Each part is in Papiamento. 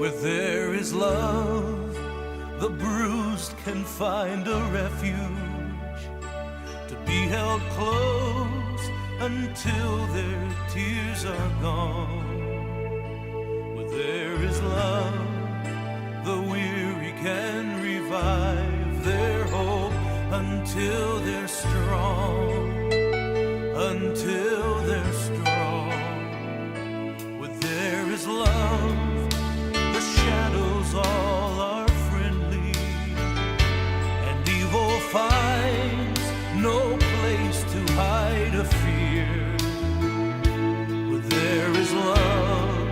Where there is love, the bruised can find a refuge to be held close until their tears are gone. Where there is love, the weary can revive their hope until they're strong. Until they're strong. Where there is love, the shadows all are friendly, and evil finds no place to hide a fear. Where there is love,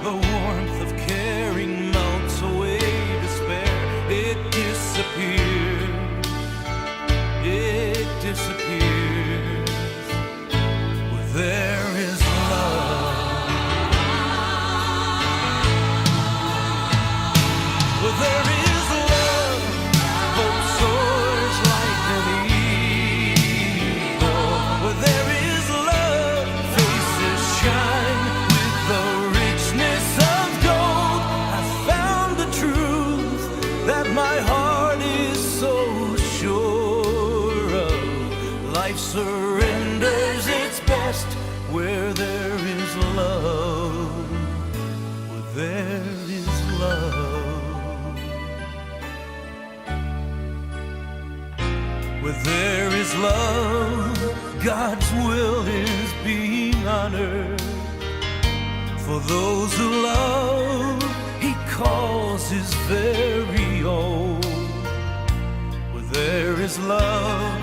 the warmth of caring melts away despair. It disappears. It disappears. Where there is love. Where there is love, hope soars like an eagle. Where there is love, faces shine with the richness of gold. I found the truth that my heart is so sure of. Life surrenders its best where there is love. Where there is love. Where there is love, God's will is being honored. For those who love, He calls His very own. Where there is love,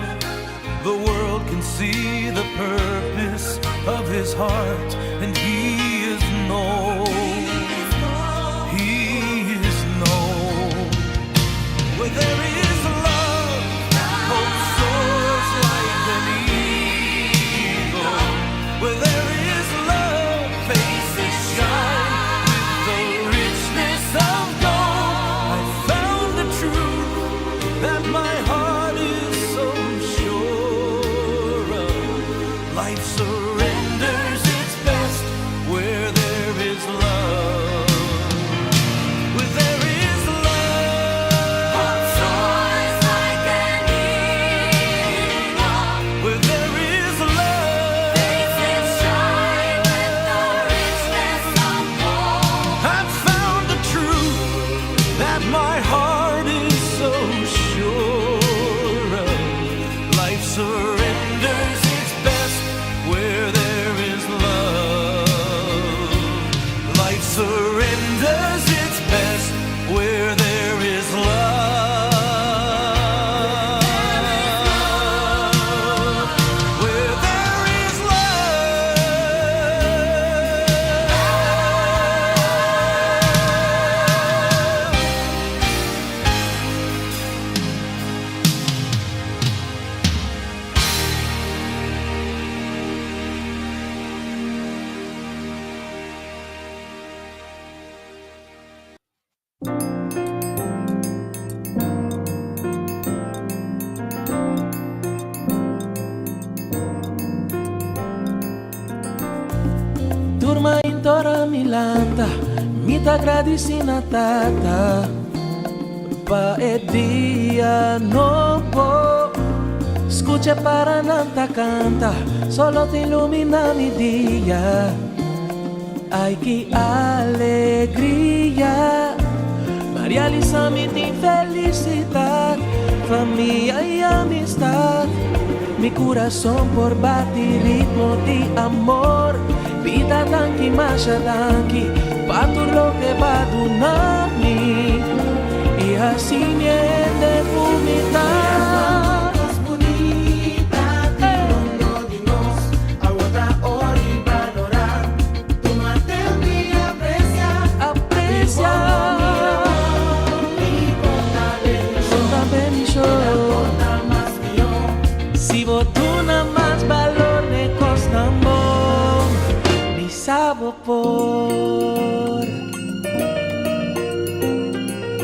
the world can see the purpose of His heart, and He is known. He is known. Where there is love, hope soars like an eagle. Where there is love, faces shine with the richness of gold. I found the truth that my heart is so sure of. Life surrenders its best where there is love. Where there is love, Hope soars like an eagle. Where there is love, Faces shine with the richness of gold. I've found the truth that my heart is so sure of. Life surrenders its best where there is love. Life surrenders its best where there is love. Where there is love. Tur mainta ora mi lanta, mi ta gradisí na Tata pa e dia nobo. Skucha paranan ta kanta, solo ta iluminá mi dia. Ai ki alegria, Maria Lisa mi tin felisidat, famia i amistat. Mi kurason por bati ritmo di amor. Bida danki, masha danki, pa tur loke b'a duna mi. I hasi mi hende ku mi ta. Bunita di nos, awor ori balorá. Tuma tempu i apresiá, Apresiá. Porta bendishon. Si bo duna mas balor na e kosnan bon, mi sa bo por.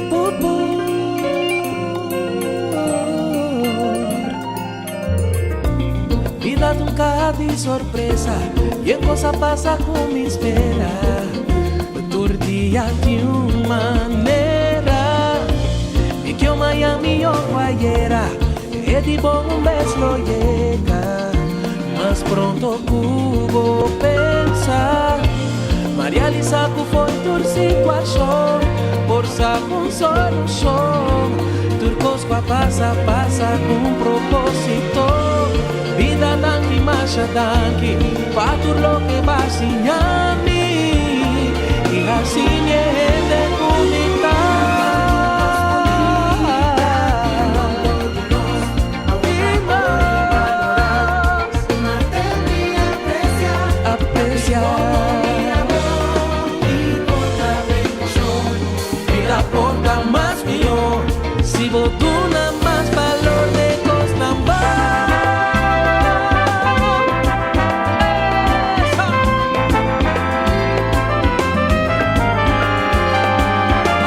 Bo por. Bida ta un kaha di sorpresa i e kos a pasa ku mi spera. Tur dia. Dia di un manera Mi kio Miami o Guayera E di bon un bes lo yega Mas pronto ku bo pensa Ma realisa ku for tur situashon Por sa un solushon Tur kos ku a pasa, pasa ku un proposito Bida danki, masha danki Pa tur loke b'a siña mi I hasi mi e hende ku mi ta. Aprecia Bida por ta mas mihó Si bo duna mas balor den kosnan bon. Eso.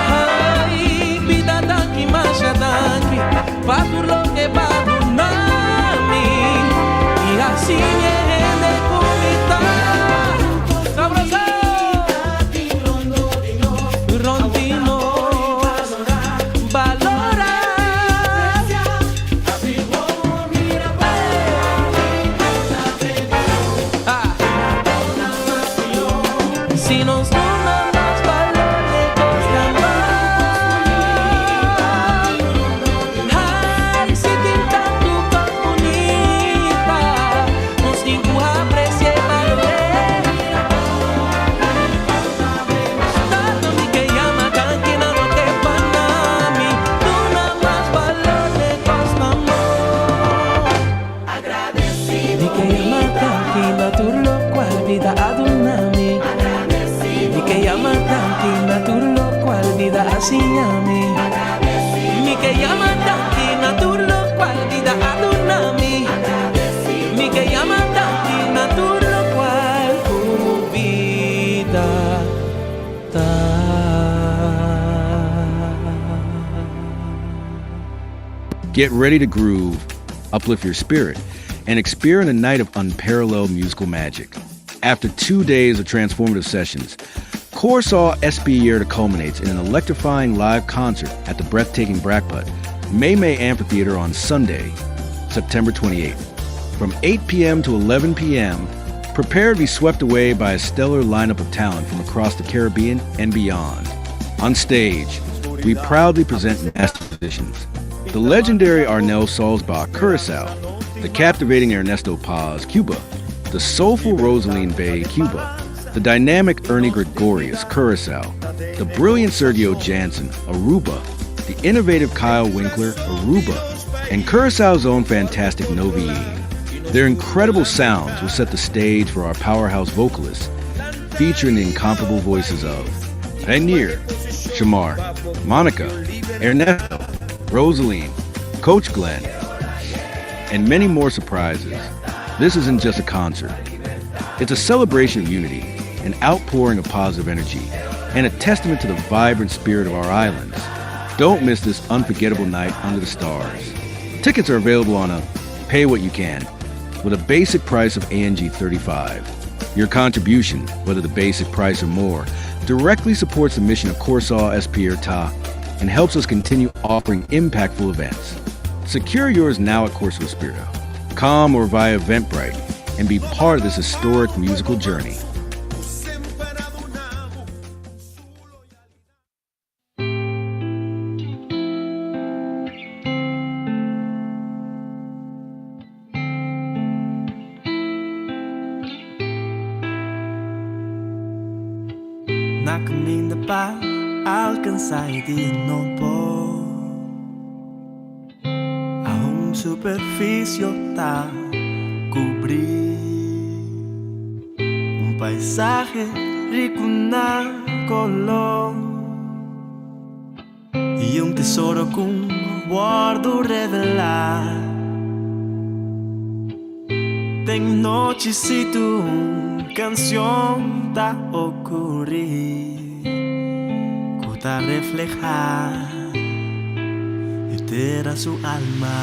Ai, bida danki, masha danki Pa tur loke b'a duna mi I hasi mi e hende ku mi ta. Sabroso! Rond di nos Balorá. Ah. Si nos duna mas balor den kosnan bon. Ai, si tin tantu kos bunita Nos tin ku apresiá i balorá. Tantu mi ke yama danki na loke b'a duna mi Duna mas balor den kosnan bon. Mi ke yama danki na tur lokual bida a duna mi. Mi ke yama danki na tur lokual bida a siña mi. Mi ke yama danki na tur lokual bida a duna mi. Mi ke yama danki na tur lokual ku bida ta. Get ready to groove, uplift your spirit, and experience a night of unparalleled musical magic. After 2 days of transformative sessions, Kòrsou Spierta culminates in an electrifying live concert at the breathtaking Brakkput, Mei Mei Amphitheater on Sunday, September 28th. From 8 p.m. to 11 p.m., prepare to be swept away by a stellar lineup of talent from across the Caribbean and beyond. On stage, we proudly present master musicians. The legendary Arnel Salzbach, Curacao, the captivating Ernesto Paz, Cuba, the soulful Rosaline Bay, Cuba, the dynamic Ernie Gregorius, Curacao, the brilliant Sergio Jansen, Aruba, the innovative Kyle Winkler, Aruba, and Curaçao's own fantastic Novi. Their incredible sounds will set the stage for our powerhouse vocalists, featuring the incomparable voices of Rainier, Shamar, Monica, Ernesto, Rosaline, Coach Glenn, and many more surprises. This isn't just a concert. It's a celebration of unity, an outpouring of positive energy, and a testament to the vibrant spirit of our islands. Don't miss this unforgettable night under the stars. Tickets are available on a pay what you can with a basic price of ANG 35. Your contribution, whether the basic price or more, directly supports the mission of Kòrsou Spierta and helps us continue offering impactful events. Secure yours now at CorsoSpierta.com or via Eventbrite and be part of this historic musical journey. Semper a duna bo su loyalidat. Na kaminda pa alkansá e dia nobo. Aun superfisio ta kubrí un paisahe riku na koló i un tesoro ku a wòrdu revelá. Den nochi si un kansion ta okurí ku ta reflehá e tera su alma.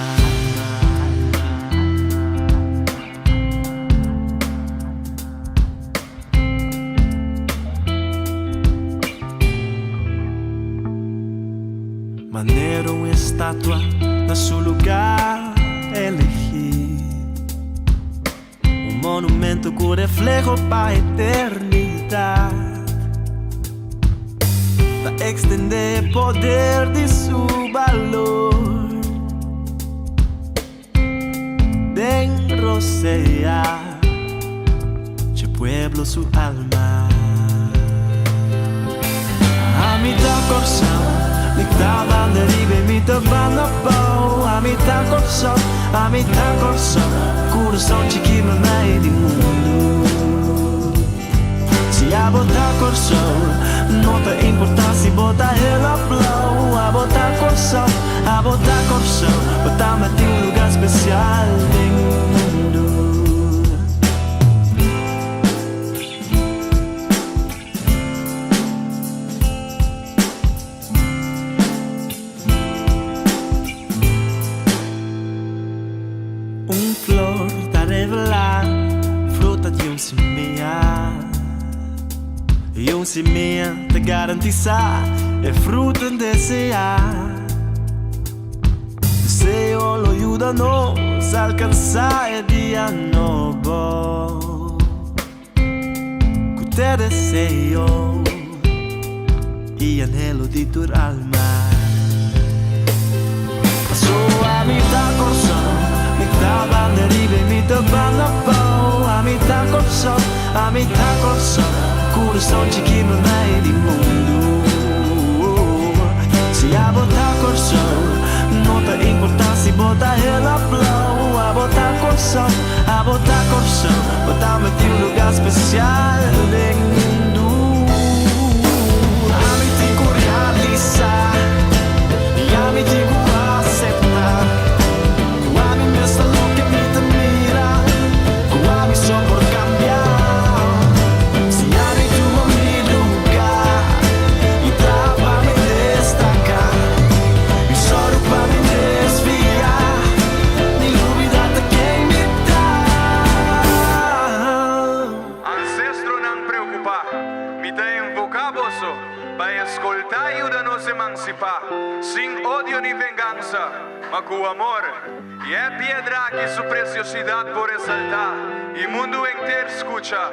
Manera un estatua na su lugá elegí. Un monumento ku refleho pa eternidat. Ta ekstendé e poder di su balor. Den rosea dje pueblo su alma. Ami ta Kòrsou, mi ta banda riba i mi ta banda abou. Ami ta Kòrsou, ami ta Kòrsou, kurason chikí mamai di mundu. Si abo ta Kòrsou, no ta importá si bo ta hel òf blou. Abo ta Kòrsou, abo ta Kòrsou, bo ta mati un lugá spesial den mundu. Un flor ta revelá fruta di un simia, i un simia ta garantisá e fruta deseá. Deseo lo yuda nos alkansá e dia nobo. Ku te deseo i anhelo di tur alma. Paso ami ta Kòrsou, mi ta banda riba i mi ta banda abou. Ami ta Kòrsou, ami ta Kòrsou, kurason chikí mamai di mundu. Si abo ta Kòrsou, no ta importá si bo ta hel òf blou. Abo ta Kòrsou, abo ta Kòrsou, bo ta meti un lugá spesial den mundu. Ami tin ku realisá i ami tin ku aseptá ku ami mes ta loke mi ta mira, ku ami so por kambia. Si ami tuma mi lugá i traha pa mi destaká i sòru pa mi desviá, ni lubidá ta ken mi ta. Ancestronan preocupá, mi ta invocá boso pa escoltá i yuda nos emancipá, sin odio ni vengansa, ma cu amor. I e piedra aki su preciosidad por resaltá, i mundu henter scucha,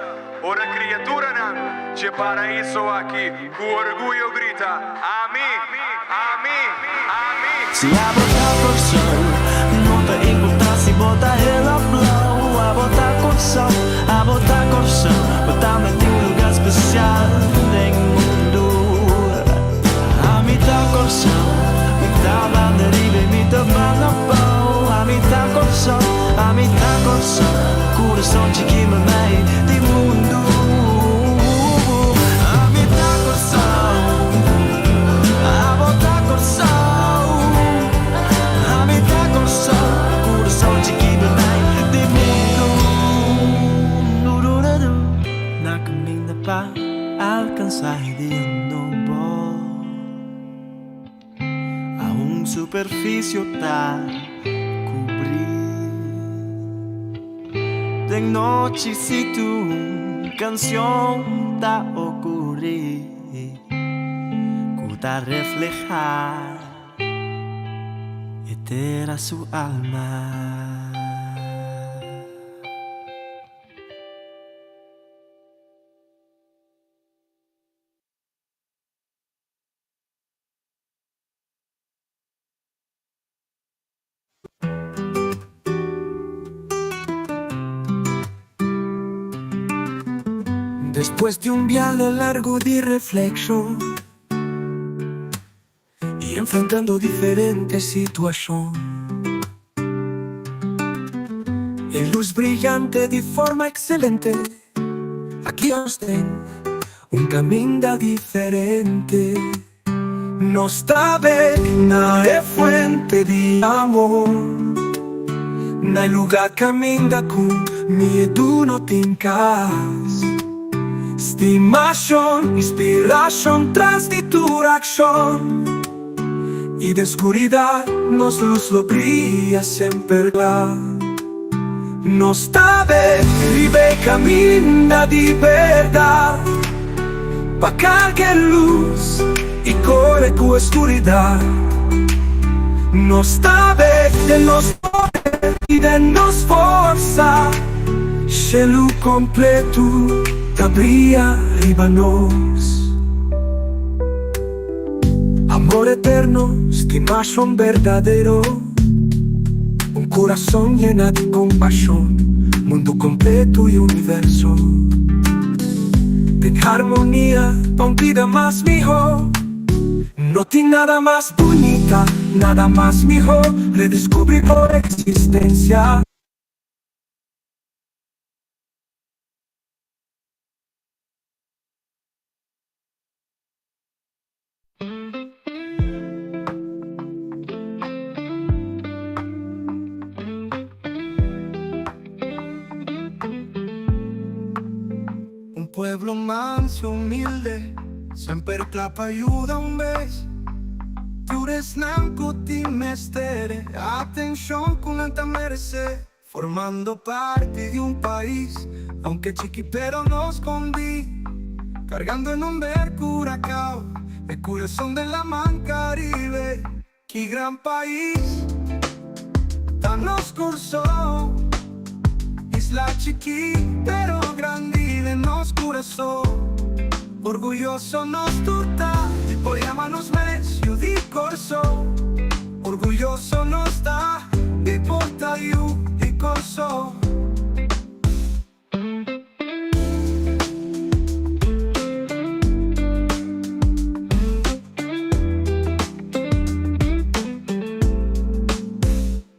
ora criaturanan dje paraiso aki cu orguyo grita, Ami! Ami! Ami! Si abo ta Kòrsou, no ta importá si bo ta hel òf blou. Abo ta Kòrsou, abo ta Kòrsou, bo ta meti un lugá spesial den mundu. Ami ta Kòrsou, mi ta banda riba i mi ta banda abou. Ami ta Kòrsou, ami ta Kòrsou, kurason chikí mamai di mundu. Ami ta Kòrsou, abo ta Kòrsou. Ami ta Kòrsou, kurason chikí mamai di mundu. Na kaminda pa alkansá e dia nobo. Aun superfisio ta kubrí. Den nochi si tu kanshon ta okurí ku ta reflehá e tera su alma. Despues di un biahe largu di reflekshon i enfrentando diferente situashon, e lus briyante di forma ekselente a guia nos den un kaminda diferente. Nos ta bek na e fuente di amor, na e lugá kaminda ku miedu no tin kas. Stimashon, inspirashon tras di tur akshon, i den skuridat nos lus lo bria semper kla. Nos ta bek riba e kaminda di bèrdat, pa karga e lus i kore ku e skuridat. Nos ta bek den nos poder i den nos forsa, shelu kompletu ta bria riba nos. Amor eterno, stimashon berdadero, un kurason yena di kompashon, mundu kompletu i universo den harmonia pa un bida mas mihó. No tin nada mas bunita, nada mas mihó, redescubri bo existencia. Un pueblo manso y humilde, semper kla pa yuda un bes. Tur esnan ku tin mester e atenshon ku nan ta meresé. Formando parti di un pais, aunke chiki pero no skondí. Kargando e nomber Curacao, e kurason den laman Karibe. Ki gran pais ta nos Kòrsou, isla chikí pero grandi den nos kurason. Orguyoso nos tur ta di por yama nos mes yu di Kòrsou. Orguyoso nos ta di por ta yu di Kòrsou.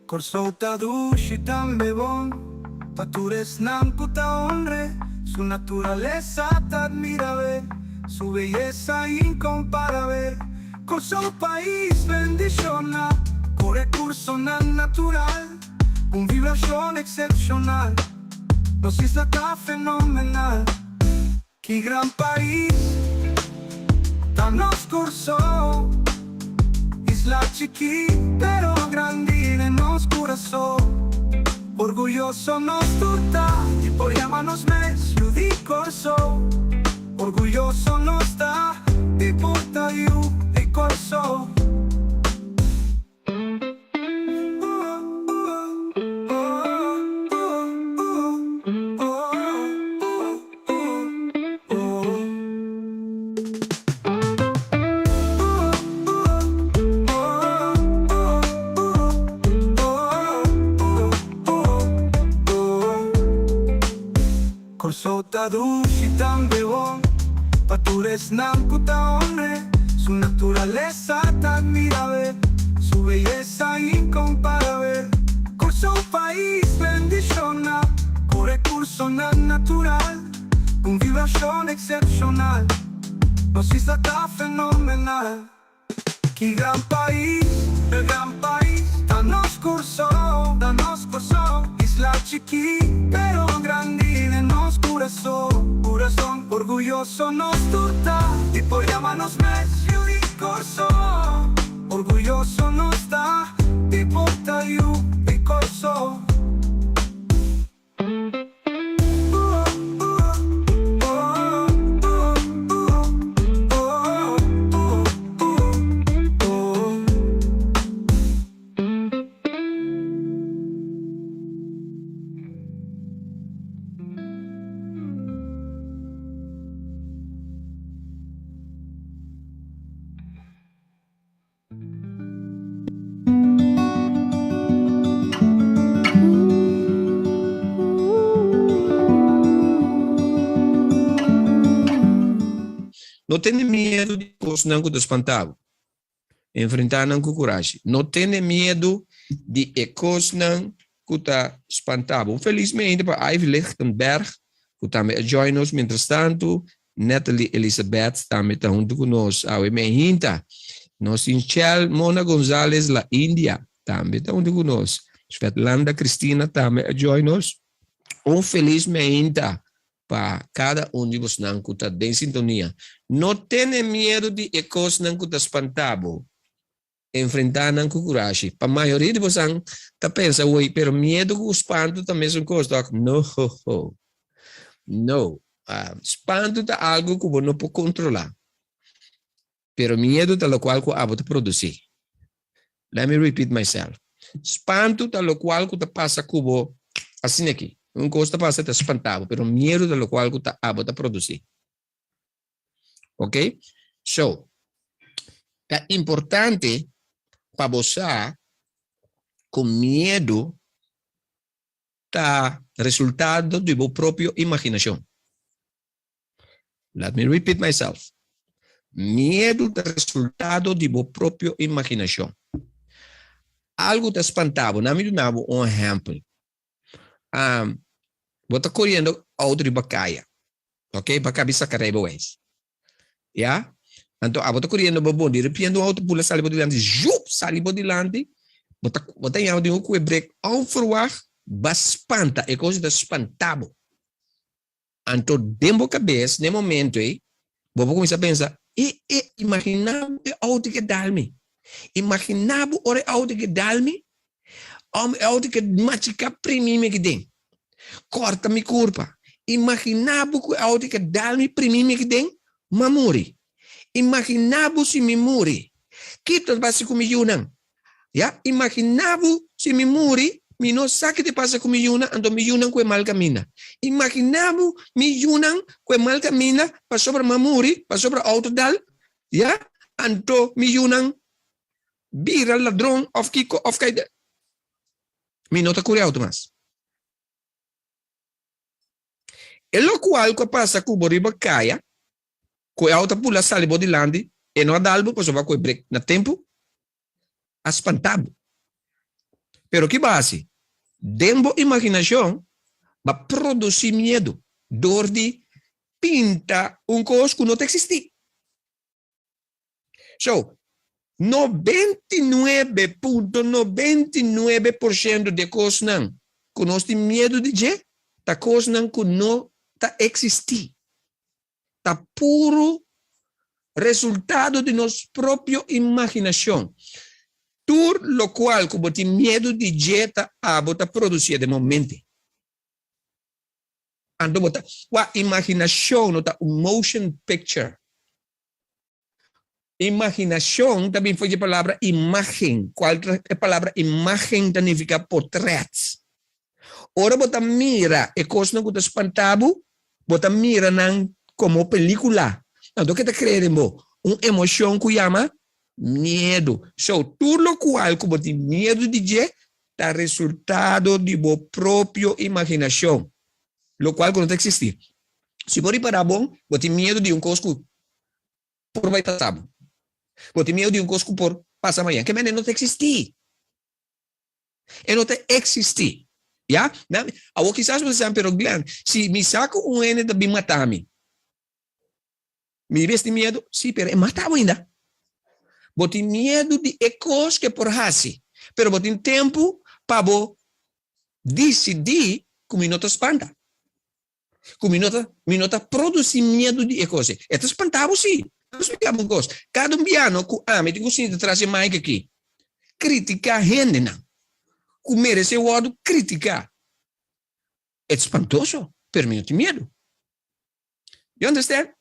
Kòrsou ta dushi tambe bon pa tur esnan ku ta honr'é. Su naturalesa ta admirabel, su beyesa inkomparabel. Kòrsou pais bendishoná ku rekursonan natural. Un vibrashon eksepshonal, nos isla ta fenomenal. Ki gran pais ta nos Kòrsou, isla chikí pero grandi den nos kurason. Orguyoso nos tur ta di por yama nos mes yu di Kòrsou. Orguyoso nos ta di por ta yu di Kòrsou. Kòrsou ta dushi tambe bon pa tur esnan ku ta honr'é. Su naturalesa ta admirabel, su beyesa inkomparabel. Kòrsou pais bendishoná ku rekursonan natural, un vibrashon eksepshonal. Nos isla ta fenomenal. Ki gran pais, e gran pais, ta nos Kòrsou, ta nos Kòrsou. Isla chikí, pero grandi den nos kurason, kurason. Orguyoso nos tur ta di por yama nos mes yu di Kòrsou. Orguyoso nos ta di por ta yu di Kòrsou. No tene miedu di kosnan ku ta spanta bo. Enfrentá nan ku kurashi. No tene miedu di e kosnan ku ta spanta bo. Un felis mente pa Ivy Lichtenberg ku tambe a join nos mientrastantu. Natalie Elizabeth tambe ta huntu ku nos awe meinta. Nos tin Chel Mona Gonzalez La India tambe ta huntu ku nos. Svetlanda Cristina tambe a join nos. Un felis meinta pa kada un di bosnan ku ta den sintonia. No tene miedu di e kosnan ku ta spanta bo. Enfrentá nan ku kurashi. Pa mayoria di bosan ta pensa, Woei, pero miedu ku spantu ta mesun kos, tok? No, ho, ho. No. Spantu ta algu ku bo no por kontrolá. Pero miedu ta lokual ku abo ta produsí. Let me repeat myself. Spantu ta lokual ku ta pasa ku bo asina aki. Un kos ta pasa ta spanta bo, pero miedu ta lokual ku ta abo ta produsí. Ok? So, ta importante pa bo sa ku miedu ta resultado di bo propio imaginashon. Let me repeat myself. Miedu ta resultado di bo propio imaginashon. Algu ta spanta bo. Na mi duna bo un ehèmpel. Um, bo ta koriendo outo riba kaya. Ok, bo a kabi saka rijbewijs. Ya? Anto abo ta koriendo bo bon, di repente un outo pula sali bo dilanti, zjup, sali bo dilanti. Bo ta bo ta yama di un kue brek onverwacht, ba spanta, e kos ta spanta bo. Anto den bo kabes, den momento ei, bo por kuminsá pensa, E, e, imaginá bo e outo ke dal mi. Imaginá bo ora e outo ke dal mi, òf e outo ke machiká primí mi aki den, kòrta mi kurpa. Imaginá bo ku e outo ke dal mi, primí mi aki den, m'a muri. Imaginá bo si mi muri, kiko ta pasa ku mi yunan? Ya, imaginá bo si mi muri, mi no sa ke ta pasa ku mi yunan, anto mi yunan ku e mal kaminda. Imaginá bo mi yunan ku e mal kaminda pasobra mi a muri, pasobra outo dal, ya, anto mi yunan bira ladron òf kiko òf kai. Mi no ta kuri outo mas. E lokual ku a pasa ku bo riba kaya, ku e outo a pula sali bo dilanti, e no a dal bo pasobra ku e brek na tempu, a spanta bo. Pero ki bo a hasi? Den bo imaginashon bo a produsí miedu dor di pinta un kos ku no ta eksistí. So, 99.99 por shento di e kosnan ku nos tin miedu di dje ta kosnan ku no ta eksistí. Ta puru resultado di nos propio imaginashon. Tur lokual ku bo tin miedu di dje ta abo ta produsí den bo mente. Anto bo ta, wak, imaginashon no ta un motion picture. Imaginashon ta bin for di e palabra imágen, kual e palabra imágen ta nifiká potrèt. Ora bo ta mira e kosnan ku ta spanta bo, bo ta mira nan komo pelíkula. Anto ke ta krea den bo? Un emoshon ku yama miedu. So, tur lokual ku bo tin miedu di dje ta resultado di bo propio imaginashon, lokual ku no ta eksistí. Si bo ripará bon, bo tin miedu di un kos ku por bai pasa bo. Bo tin miedu di un kos ku por pasa mañan. Ke manera e no ta eksistí. E no ta eksistí. Ya? Awor kisas bo ta bisa, pero Glenn, si mi sa ku un hende ta bin mata mi, mi bes tin miedu? Sí, pero e mata bo ainda. Bo tin miedu di e kos ku e por hasi, pero bo tin tempu pa bo disidí ku mi no ta spanta. Ku mi no ta, mi no ta produsí miedu di e kos ei. E ta spantá bo sí. Lo spliká bo un kos. Kada un biano ku ami tin ku sinta tras e mic aki, kritiká hendenan ku meresé wòrdu kritiká. E ta spantoso, pero mi no tin miedu. You understand?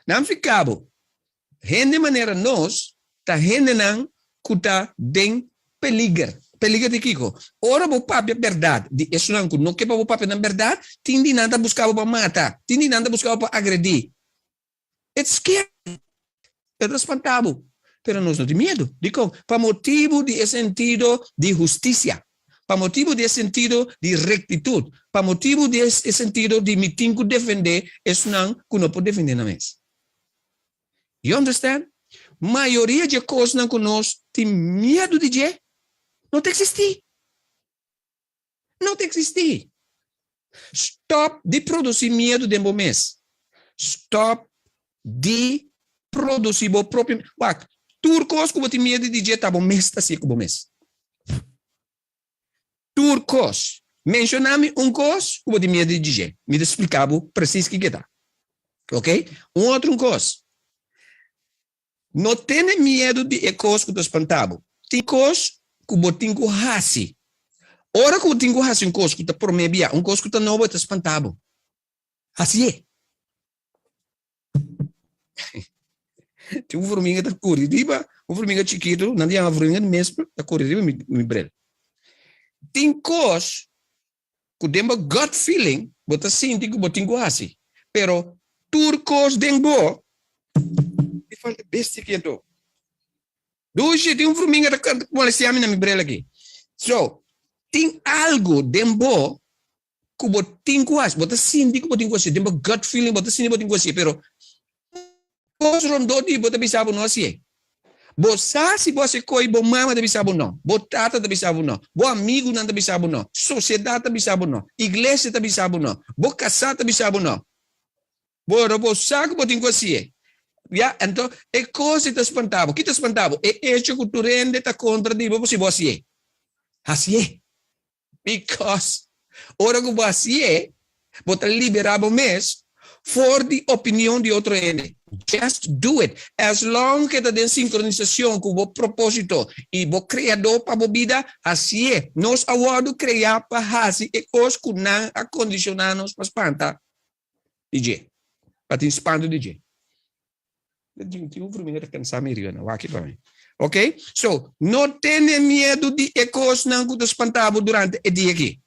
Nan fika bo. Hende manera nos ta hendenan ku ta den peliger. Peliger di kiko? Ora bo papia bèrdat di esunnan ku no ke pa bo papia nan bèrdat, tin di nan ta buska bo pa mata, tin di nan ta buska bo pa agredí. It's scary. E ta spanta bo. Pero nos no tin miedu. Dikon? Pa motibu di e sentido di hustisia. Pa motibu di e sentido di rektitut. Pa motibu di e sentido di mi tin ku defendé esnan ku no por defendé nan mes. You understand? Mayoria dje kosnan ku nos tin miedu di dje no ta eksistí. No ta eksistí. Stòp di produsí miedu den bo mes. Stòp di produsí bo propio. Wak, tur kos ku bo tin miedu di dje ta bo mes ta hasié ku bo mes. Tur kos. Menshoná mi un kos ku bo tin miedu di dje. Mi ta splika bo presis kiko e ta. Ok? Un otro un kos. No tene miedu di e kos ku ta spanta bo. Tin kos ku bo tin ku hasi. Ora ku bo tin ku hasi un kos ku ta promé bia, un kos ku ta nobo, e ta spanta bo. Hasié. Tin un vruminga ta kuri riba, un vruminga chikitu, nan ta yama vruminga di mesper, ta kuri riba mi mi bril. Tin kos ku den bo gut feeling bo ta sinti ku bo tin ku hasi, pero tur kos den bo mi falta bestia aki anto. Dushi, tin un vruminga ta molestia mi na mi bril aki. So, tin algu den bo ku bo tin ku hasi, bo ta sinti ku bo tin ku hasi, den bo gut feeling bo ta sinti bo tin ku hasi, pero kos rondó di bo ta bisa bo no hasié. Bo sa si bo hasi koi, bo mama ta bisa bo no, bo tata ta bisa bo no, bo amigunan ta bisa bo no, sosiedat ta bisa bo no, iglesia ta bisa bo no, bo kasá ta bisa bo no. Bo bo sa ku bo tin ku hasié. Ya, anto e kos ei ta spanta bo. Ki ta spanta bo? E echo ku tur hende ta kontra di bo si bo hasié. Hasié. Because ora ku bo hasié, bo ta liberá bo mes for di opinion di otro hende. Just do it. As long ku e ta den sinkronisashon ku bo propósito i bo Kreadó pa bo bida, hasié. Nos a wòrdu kreá pa hasi e kos ku nan a kondishoná nos pa spanta di dje, pa tin spantu di dje. Tin un vruminga ta kansa mi riba nan, wak pa mi. Ok, so no tene miedu di e kosnan ku ta spanta bo durante e dia aki.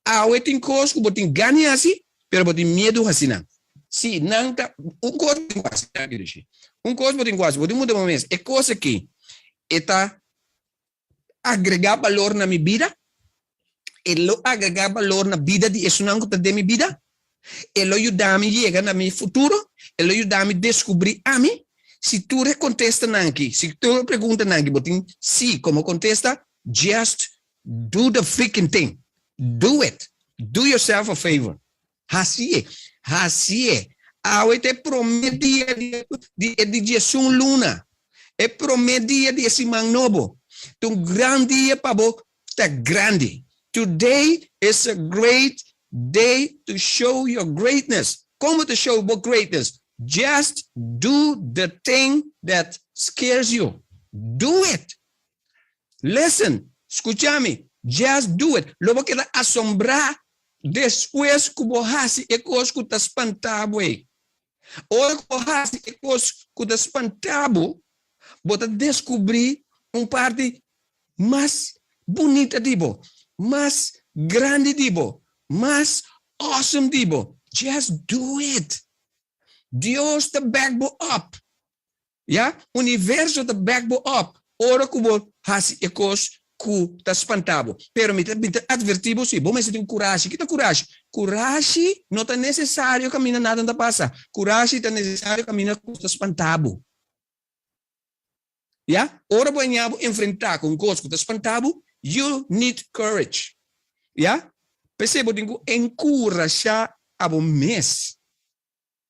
Awe tin kos ku bo tin gana di hasi, pero bo tin miedu hasi nan. Si nan ta, un kos bo tin ku hasi, un kos bo tin ku hasi, bo tin muda bo mes, e kos aki e ta agregá balor na mi bida? E lo agregá balor na bida di esunnan ku ta den mi bida? E lo yuda mi yega na mi futuro? E lo yuda mi deskubrí ami? Si tur e kontestanan aki, si tur e preguntanan aki bo tin sí komo kontesta, just do the freaking thing. Do it. Do yourself a favor. Hasié. Hasié. Awe ta e promé dia di di e di diesun luna. E promé dia di e siman nobo. Ta un gran dia pa bo ta grandi. Today is a great day to show your greatness. Kon bo ta show bo greatness? Just do the thing that scares you. Do it. Listen, skucha mi, just do it. Lo bo keda asombrá despues ku bo hasi e kos ku ta spantá bo ei. Ora ku bo hasi e kos ku ta spantá bo, bo ta deskubrí un parti mas bunita di bo, mas grandi di bo, mas awesome di bo. Just do it! Dios ta back bo up. Ya, universo ta back bo up ora ku bo hasi e kos ku ta spanta bo. Pero mi ta mi ta adverti bo si, bo mester tin kurashi. Ki ta kurashi? Kurashi no ta nesesario kaminda nada no ta pasa. Kurashi ta nesesario kaminda kos ta spanta bo. Ya, ora bo haña bo enfrenta ku un kos ku ta spanta bo, you need courage. Ya, p'esei bo tin ku enkurashá abo mes.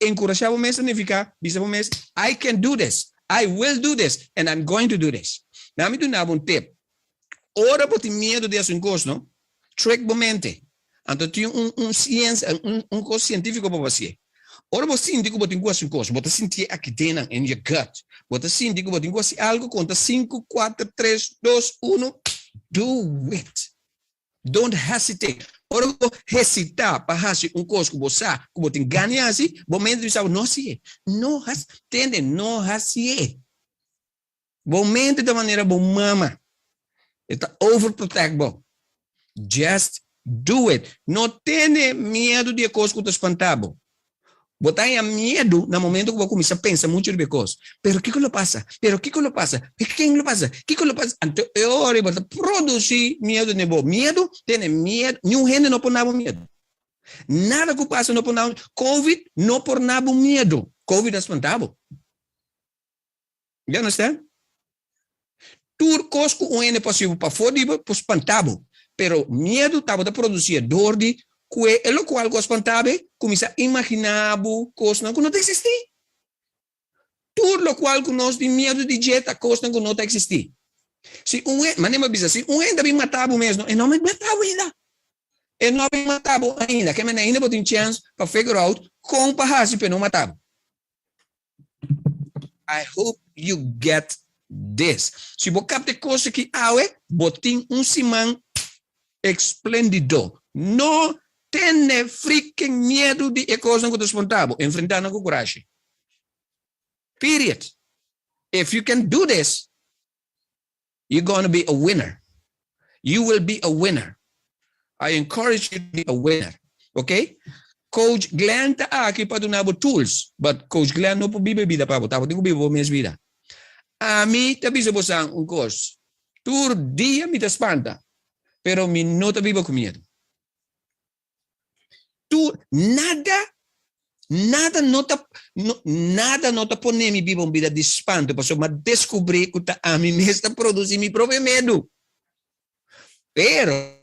Enkurashá bo mes ta nifiká bisa bo mes, I can do this, I will do this, and I'm going to do this. Na mi duna bo un tip. Ora bo tin miedu di hasi un kos, no, trick bo mente. Anto tin un un siensia, un un kos sientífiko pa bo hasié. Ora bo sinti ku bo tin ku hasi un kos, bo ta sintié aki den nan, in your gut. Bo ta sinti ku bo tin ku hasi algu, konta sinku, kuater, tres, dos, unu, do it. Don't hesitate. Ora ku bo hesitá pa hasi un kos ku bo sa ku bo tin gana di hasi, bo mente ta bisa bo, no hasié. No hasi. Tende, no hasié. Bo mente ta manera bo mama. E ta overprotect bo. Just do it. No tene miedu di e kos ku ta spantá bo. Bo ta haña miedu na momento ku bo kuminsá pensa muchu riba e kos. Pero kiko lo pasa? Pero kiko lo pasa? Ken lo pasa? Kiko lo pasa? Anto e ora ei bo ta produsí miedu den bo. Miedu? Tene miedu. Niun hende no por na bo miedu. Nada ku pasa no por na bo. Covid no por na bo miedu. Covid a spantá bo. You understand? Tur kos ku un hende por hasi bo pafó di bo por spantá bo. Pero miedu tabata produsí dor di ku e lokual ku a spantá bo kuminsá imaginá bo kosnan ku no ta eksistí. Tur lokual ku nos tin miedu di dje ta kosnan ku no ta eksistí. Si un hende, manera mi a bisa, si un hende a bin matá bo mes no, e no a bin matá bo ainda. E no a bin matá bo ainda. Ke manera ainda bo tin chèns pa figure out kon pa hasi pa e no matá bo. I hope you get this. Si bo kapta e kos aki awe, bo tin un siman esplendido. No tene freaking miedu di e kosnan ku ta sponta bo. Enfrenta nan ku kurashi. Period. If you can do this, you're going to be a winner. You will be a winner. I encourage you to be a winner. Okay? Coach Glenn ta aki pa duna bo tools, but Coach Glenn no por biba e bida pa bo, ta bo tin ku biba bo mes bida. Ami ta bisa bosan un kos, tur dia mi ta spanta, pero mi no ta biba ku miedu. Tur, nada, nada no ta, no, nada no ta pone mi biba un bida di spanto, pasobra mi a deskubrí ku ta ami mes ta produsí mi propio miedu. Pero.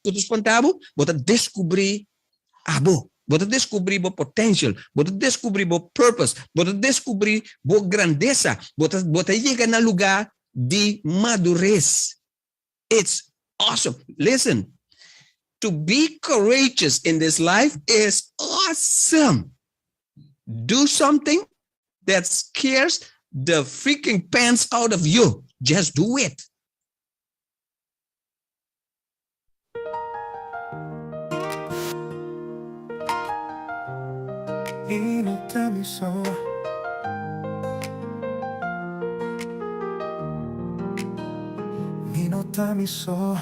Ku ta spanta bo, bo ta deskubrí abo. Bo ta deskubrí bo potential, bo ta deskubrí bo purpose, bo ta deskubrí bo grandesa, bo ta bo ta yega na lugá di madures. It's awesome. Listen, to be courageous in this life is awesome. Do something that scares the freaking pants out of you. Just do it. Mi no ta mi so. Mi no ta mi so.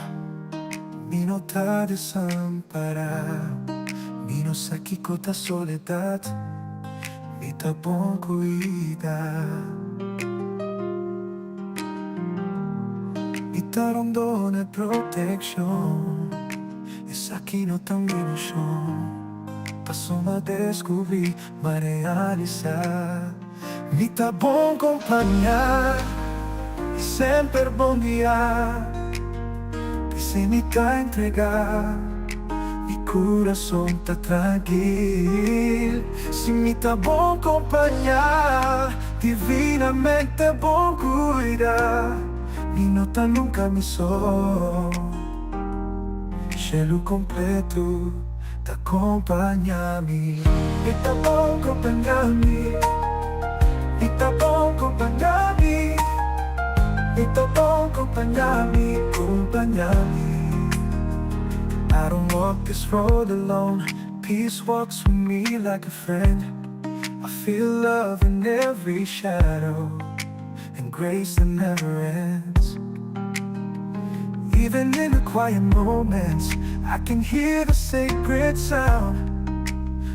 Mi no ta desampará. Mi no sa kiko ta soledat. Mi ta bon kuida. Mi ta rondona protekshon. Esaki no ta un ilushon. Paso m'a deskubrí, m'a realisá. Mi ta bon kompañá i semper bon guiá. P'esei mi ta entregá, mi kurason ta trankil. Si mi ta bon kompañá, divinamente bon kuidá. Mi no ta nunka mi so. Shelu kompletu ta kompañá mi. Mi ta bon kompañá mi. Mi ta bon kompañá mi. Mi ta bon kompañá mi, kompañá mi. I don't walk this road alone, peace walks with me like a friend. I feel love in every shadow and grace that never ends. Even in the quiet moments, I can hear the sacred sound.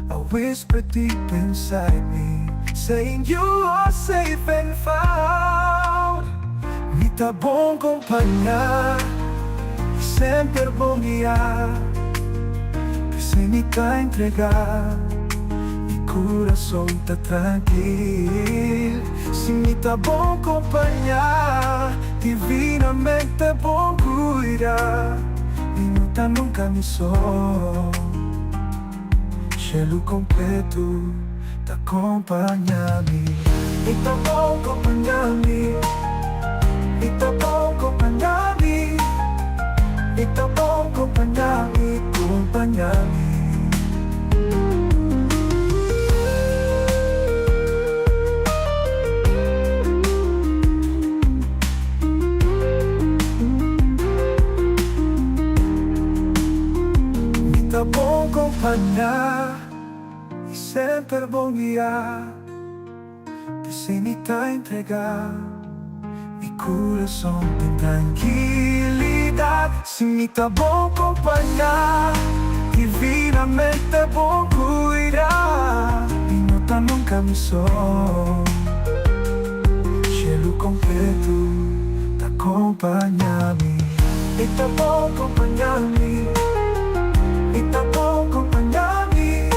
A whisper deep inside me, saying you are safe and found. Mi ta bon kompañá, i semper bon guiá. P'esei mi ta entregá, mi kurason ta trankil. Si mi ta bon kompañá, divinamente bon kuidá. Mi no ta nunka mi so. Shelu kompletu ta kompañá mi. Mi ta bon kompañá mi. Mi ta bon kompañá mi. Mi ta bon kompañá mi, kompañá mi. Mi ta bon kompañá i semper bon guiá, p'esei mi ta entregá mi kurason den trankilidat. Si mi ta bon kompañá, divinamente bon kuidá, mi no ta nunka mi so. Shelu kompletu ta kompañá mi. Mi ta bon kompañá mi. Mi ta bon kompañá mi.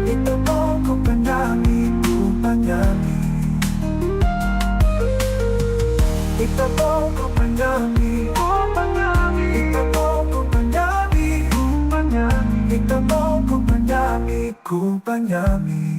Mi ta bon kompañá mi, kompañá mi. Mi ta bon kompañá mi. Kompañá mi. Mi ta bon kompañá mi. Kompañá mi. Mi ta bon kompañá mi, kompañá mi.